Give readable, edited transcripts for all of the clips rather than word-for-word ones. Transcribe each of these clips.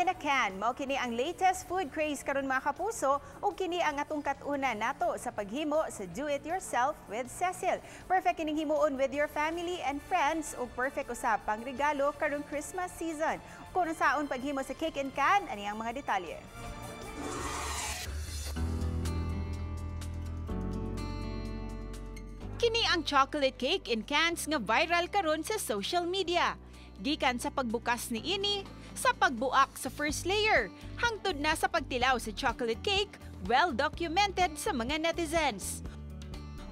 In a can. Mao kini ang latest food craze karon, mga kapuso, ug kini ang atong kat-unan nato sa paghimo sa Do It Yourself with Cecil. Perfect kining himuon with your family and friends ug perfect usab pang regalo karong Christmas season. Kung unsaon paghimo sa cake in can, ani ang mga detalye. Kini ang chocolate cake in cans nga viral karon sa social media. Gikan sa pagbukas ni ini, sa pagbuak sa first layer, hangtod na sa pagtilaw sa chocolate cake, well documented sa mga netizens.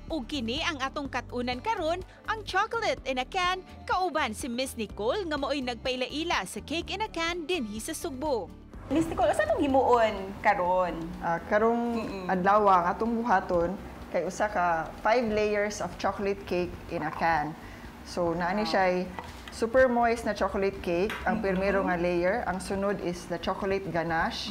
Ug kini ang atong kat-unan karon, ang chocolate in a can, kauban si Miss Nicole nga maoy nagpaila-ila sa cake in a can dinhi sa Sugbo. Miss Nicole, usa tong himuon karon? Karong adlaw ang atong buhaton kay usa ka 5 layers of chocolate cake in a can. So naani siya super moist na chocolate cake, ang primero nga layer. Ang sunod is the chocolate ganache.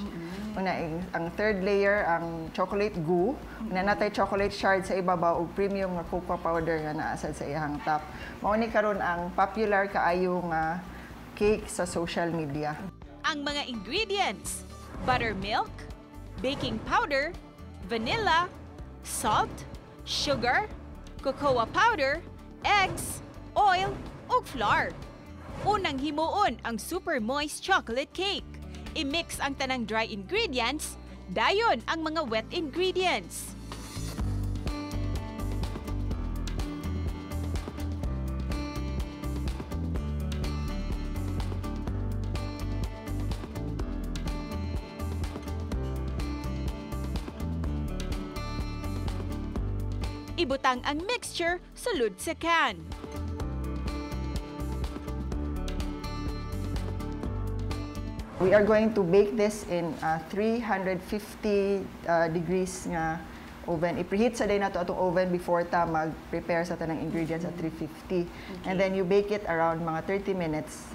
Una, ang third layer, ang chocolate goo. Una natay chocolate shard sa ibabaw ug premium nga cocoa powder nga naa sad sa iyang top. Mao ni karon ang popular kaayo nga cake sa social media. Ang mga ingredients: buttermilk, baking powder, vanilla, salt, sugar, cocoa powder, eggs, oil, ug flour. Unang himuon ang super moist chocolate cake. I-mix ang tanang dry ingredients, dayon ang mga wet ingredients. Ibutang ang mixture sulod sa can. We are going to bake this in 350 degrees nga oven. I-preheat sa day nato atong oven before ta mag-prepare sa tanang ingredients at 350. Okay. And then you bake it around mga 30 minutes.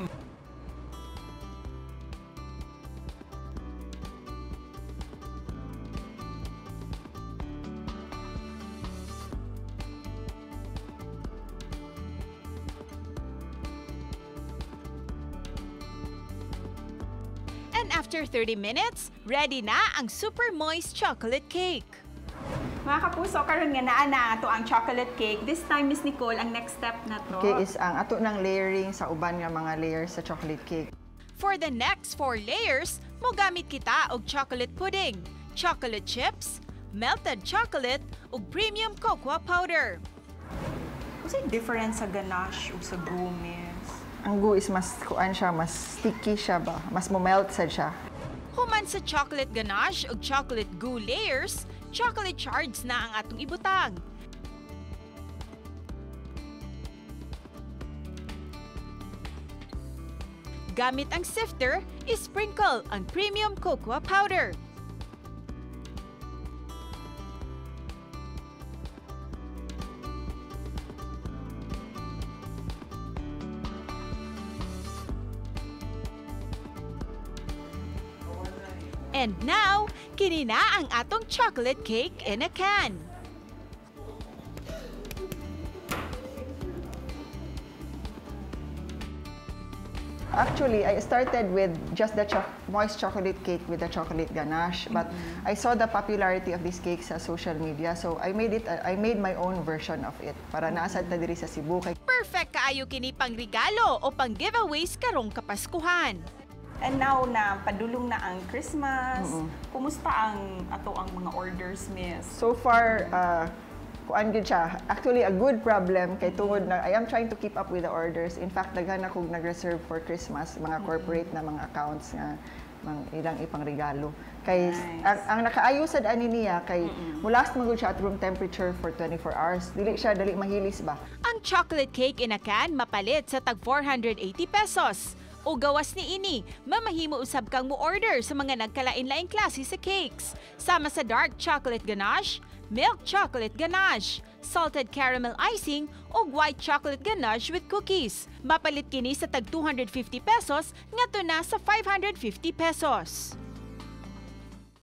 And after 30 minutes, ready na ang super moist chocolate cake. Mga kapuso, karon nga naa na ato ang chocolate cake. This time, Miss Nicole, ang next step na to. Okay, is ang ato ng layering sa uban nga mga layers sa chocolate cake. For the next 4 layers, mogamit kita og chocolate pudding, chocolate chips, melted chocolate, ug premium cocoa powder. What's the difference sa ganache ug sa goo, Miss? Ang goo is mas kuan siya, mas sticky siya ba? Mas mo-melt sad siya. Human sa chocolate ganache ug chocolate goo layers, chocolate shards na ang atong ibutang. Gamit ang sifter, isprinkle ang premium cocoa powder. And now, kini na ang atong chocolate cake in a can. Actually, I started with just the moist chocolate cake with the chocolate ganache, but I saw the popularity of this cake sa social media, so I made it. I made my own version of it para naasad ta diri sa Cebu. Kay Perfect kaayo kini pang regalo o pang giveaways karong Kapaskuhan. And now na padulong na ang Christmas, kumusta ang ato ang mga orders, Miss? So far, kuan gyud siya. Actually, a good problem kay tungod na I am trying to keep up with the orders. In fact, daghan akong nag-reserve for Christmas, mga corporate na mga accounts nga mang ilang ipang regalo. Kay Nice. ang nakaayo sad ani niya kay mo-last man gud siya at room temperature for 24 hours. Dili siya dali mahilis ba. Ang chocolate cake in a can mapalit sa tag 480 pesos. O gawas ni ini, mamahimo usab kang mo-order sa mga nagkalain-laing klase sa cakes. Sama sa dark chocolate ganache, milk chocolate ganache, salted caramel icing, o white chocolate ganache with cookies. Mapalit kini sa tag 250 pesos, ngadto na sa 550 pesos.